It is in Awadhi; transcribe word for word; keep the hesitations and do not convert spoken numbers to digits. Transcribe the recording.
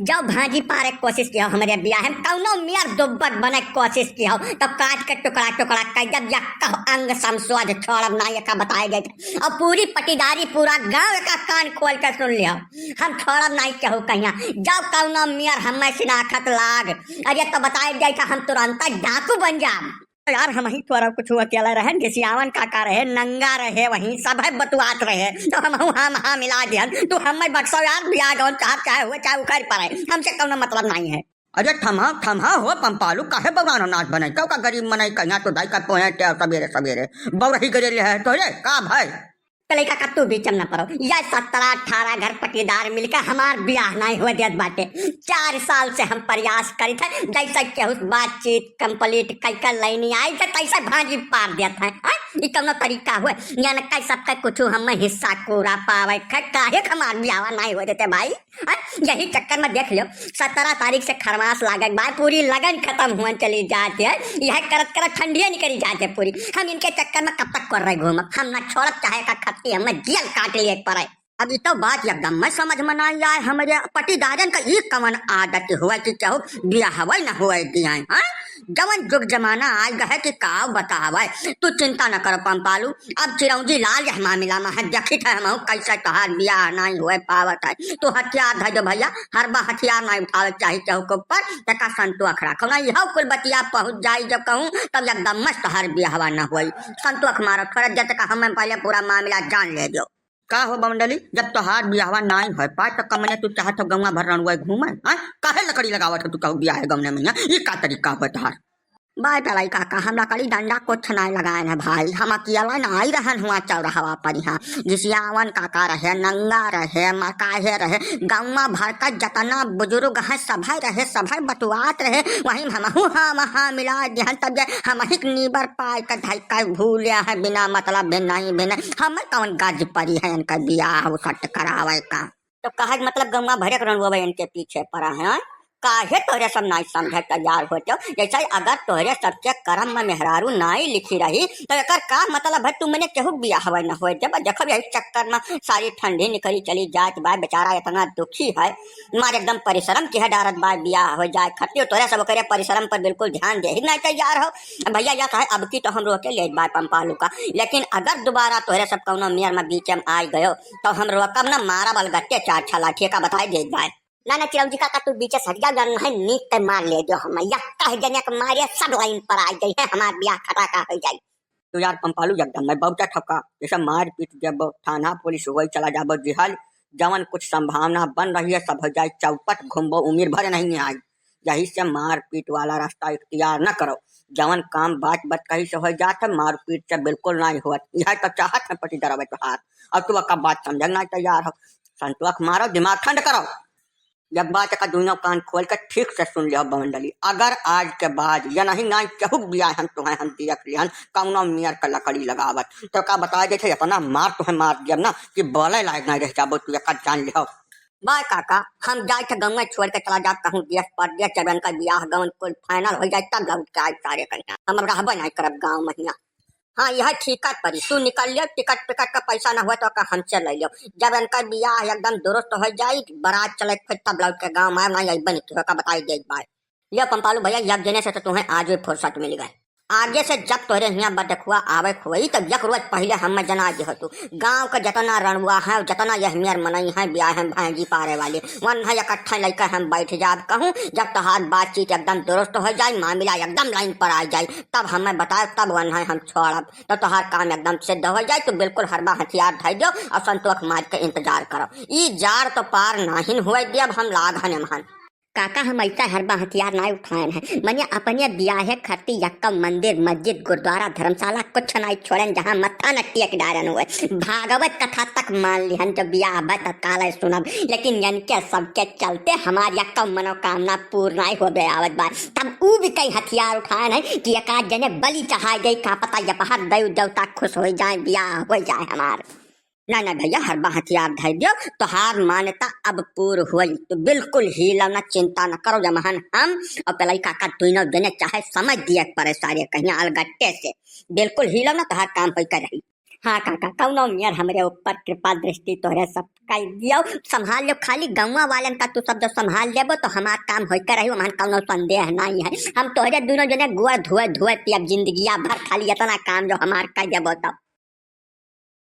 जब भांजी पारे कोशिश किहो हमरे बियाह में, कौनो मियर दुब्बक बने कोशिश किहो, तब काट के टुकड़ा टुकड़ा कर देब, यक्को अंग समसोध छोड़ब नाहीं, एका बताए देत। और पूरी पटीदारी, पूरा गांव एका कान खोल के सुन लिहो, हम छोड़ब नाहीं केहू कहिया। जब कौनो मियर हमें सिनाखत लाग, अरे तो बताए देत, हम तुरंत डाकू बन जाब। यार, हमहीं थोरा कुछ अकेला रहन, घिसियावन काका रहे, नंगा रहे, वहीं सब है बतुआत रहे, तो हमहू हाँ हाँ मिला दिहन। तू हमें बक्सो यार, बियाह गवन चाहत चाहे हुए, चाहे उखड़ पड़े, हमसे कौनो मतलब नाहीं है। अरे थम्हा, थम्हा हो पंपालू, काहे बौरानो नाच बनाई? का गरीब मनई कहिया तो दाई का पोहे के सबेरे सबेरे बौरही गरे ले है तोरे, का भाई? तो लइका का तू बीच में न पड़ो। या सत्रह अठारह घर पटीदार मिलके हमार बियाह नाहीं हुए देत बाटे। चार साल से हम प्रयास करित है, जैसे केहू बातचीत complete कई कर लाइन आई थे, तैसे भांजी पार देत है। हैं? ई कौनो तरीका हुए? यानी कई सबके कुछ हमें हिस्सा पूरा पावे खे, काहे के हमार बियाह नाहीं हुए देते भाई? हैं? यही चक्कर में देख लो, सत्रह तारीख से खरमास लागत बा, पूरी लगन खत्म हुअन चली जात है। यह करत करत ठंडिया निकली जात है पूरी। हम इनके चक्कर में कब तक कर रहे घूमब? हम ना छोड़ब, चाहे का खत्ती हमें जियल काट लिए पड़े। अब ई तो बात एकदम में समझ में नाहीं आए, हमरे पटीदारन का ई कवन आदत हुआ कि केहू बियाहवै न हुए दिए, हाँ? जवन जुग जमाना आइ गए कि का बतावे। तू चिंता न करो पंपालू, अब चिरौंजी लाल यह मामिला में है, देखित है हमहू कैसे तोहार बियाह नाहीं हुए पावत है। तू हथियार धइ दो भैया, हरबा हथियार नाहीं उठावे चाही केहू के ऊपर, तेका संतोख रखो ना, यह कुल बतिया पहुँच जाई जब कहूँ, तब एकदम मस्त तोहार बियाहवा न होई। संतोख मारो, थोड़ा देर तक हमें पहले पूरा मामिला जान ले दो। का हो बमंडली, जब तोहार बियाहवा नाहीं होए पाए, तो कमने तू चाहत हो गौवा भर रणुआ घूमे, हाँ? काहे लकड़ी लगावत हो तू कहू बियाह है गौने में, हाँ? ई का तरीका हुआ तोहार? बाय पलाई काका, हम लकड़ी डंडा कुछ नाहीं लगाए हैं भाई, हम अकेला नाहीं रहन हुआ चौराहवा पर यहाँ। घिसियावन काका रहे, नंगा रहे, मकाहे रहे, गौवा भर का जतना बुजुर्ग है सभे रहे, सभे बतुआत रहे, वहीं हमहू हाँ वहाँ मिला दिहन, तब ये हमही के नीबर पाए के धइका भूले है बिना मतलब भी नाहीं भी नाहीं। हमें कौन गज परी है इनका बियाह उसट करावे का? तो कहे के मतलब गौवा भरे के रंडुआ इनके पीछे पड़ा है, हाँ? काहे तोहरे सब नाहीं समझे तैयार होते हो? जैसे अगर तोहरे सबके करम में मेहरारू नाहीं लिखी रही, तो एकर का मतलब है तू मने केहू बियाह न होए? जब देखो यही चक्कर में सारी ठंडी निकली चली जात बा, बेचारा इतना दुखी है, मार एकदम परिश्रम किहे डारत बा, बियाह हो जाए खत्ती, तोहरे सब ओकरे परिश्रम पर बिल्कुल ध्यान दे ही नाहीं तैयार हो। भैया, या कहे, अब की तो हम रोके लेत बाय पंपालू का, लेकिन अगर दोबारा तोहरे सब कौनो मेर में बीचे में आइ गयो, तो हम रोकब न, मारब अलगट्टे चार छह लाठी का बताइ देत बाय। ना, ना, चिरौंजी काका, तू बीचे सट जाओ, ना, नहीं, नीक ते मार ले जो हम, या कह जने के मारे सब लाइन पर आइ जाई है, हमार बियाह खटाका होइ जाई। तो यार पंपालू, एकदम में बहुते ठका, जैसे मारपीट देबो, थाना पुलिस वही चला जाबो जिहल, जवन कुछ संभावना बन रही है सब हो जाए चौपट, घूमबो उम्र भर नहीं आई। यही से मारपीट वाला रास्ता इख्तियार न करो। जवन काम बात बात कही से हो जात है, मारपीट से बिल्कुल नहीं होत। यह तो चाहत है पटीदार तोहार, और तू का बात समझे नहीं तैयार हो। संतोख मारो, दिमाग ठंड करो। जब बात का दुनो कान खोल के ठीक से सुन लियो बमंडली, अगर आज के बाद या नहीं ना केहू बियाह हम तुम्हें हम दिया लिहन कौनो मियर का लकड़ी लगावत, तो का बताए जैसे इतना मार तुम्हें मार दिया ना कि बोले लायक नहीं रह जाबो तू, एका जान लियो। बाय काका, हम जाए थे गंगा छोड़ के चला जाब कहूँ देश परदेश, जब इनका बियाह गवन कुल final हो जाए तब लौट के आए सारे कहिया, हम अब रहबे नहीं करब गाँव में हियाँ। हाँ, यह ठीक है परी, तू निकल लियो, टिकट पिकट का पैसा ना हुआ तो का हमसे ले लियो। जब इनका बियाह एकदम दुरुस्त हो जाई, बारात चले फिर तब लौट के गाँव में आए, नहीं अइबे नहीं किहो का बताई देत बाय। लियो पंपालू भैया, यक जने से तो तुम्हें आज भी फुर्सत मिल गए। आगे से जब तोहरे हियाँ बरदखुआ आवे खोई, तब यक रोज पहिले हमें जना दिहो तू। गाँव के जतना रणुआ है, जतना यह मेर मनई है, बियाह है भांजी पारे वाले, वन है इकट्ठा लइके हम बैठ जाब कहूँ। जब तोहार बातचीत एकदम दुरुस्त हो जाए, मामला एकदम लाइन पर आ जाए, तब हमें बताए, तब वन है हम छोड़ब। तो तोहार काम एकदम सिद्ध हो जाए, तो बिल्कुल हरबा हथियार धइ दो और संतोख मार के इंतजार करो। ई जार तो पार नाहिन हुए दियब हम लाग हन एमहन। काका, हम ऐसा हरबा हथियार ना उठाएन है, मने अपने बियाहे खत्ती यक्का मंदिर, मस्जिद, गुरुद्वारा, धर्मशाला कुछ ना छोड़ेन जहाँ मत्था न टेक डारन हुए। भागवत कथा तक मान लिहन, जब बियाह बा तब काले सुनब, लेकिन इनके सबके चलते हमार यक्का मनोकामना पूर्ण नाहीं होबे आवत बा। तब ऊ भी कई हथियार उठाएन है कि एक आध जने बलि चढ़ाए गई, का पता यपहर देव देवता खुश हो जाए, बियाह हो जाए हमार। ना, ना भैया, हरबा हथियार धइ दियो, तोहार मान्यता अब पूर होई। तो बिल्कुल हिलो ना, चिंता न करो, जमहन हम और पेलाई काका दुइनो जने चाहे समझ दिए परे सारे कहिया अलगट्टे से। बिल्कुल हिलो ना, तोहार काम होई कर रही। हाँ काका, कौनो मेर हमरे ऊपर कृपा दृष्टि तोहरे सब कइ दियो, संभाल लो खाली गौवा वालन का, तू सब जो संभाल लेबो तो हमार काम होइके रही, हमार कौनो संदेह नहीं है। हम तोहरे दुनो जने गोड़ धोए धोए पियब जिंदगिया भर, खाली इतना काम जो हमार कइ देबो तो।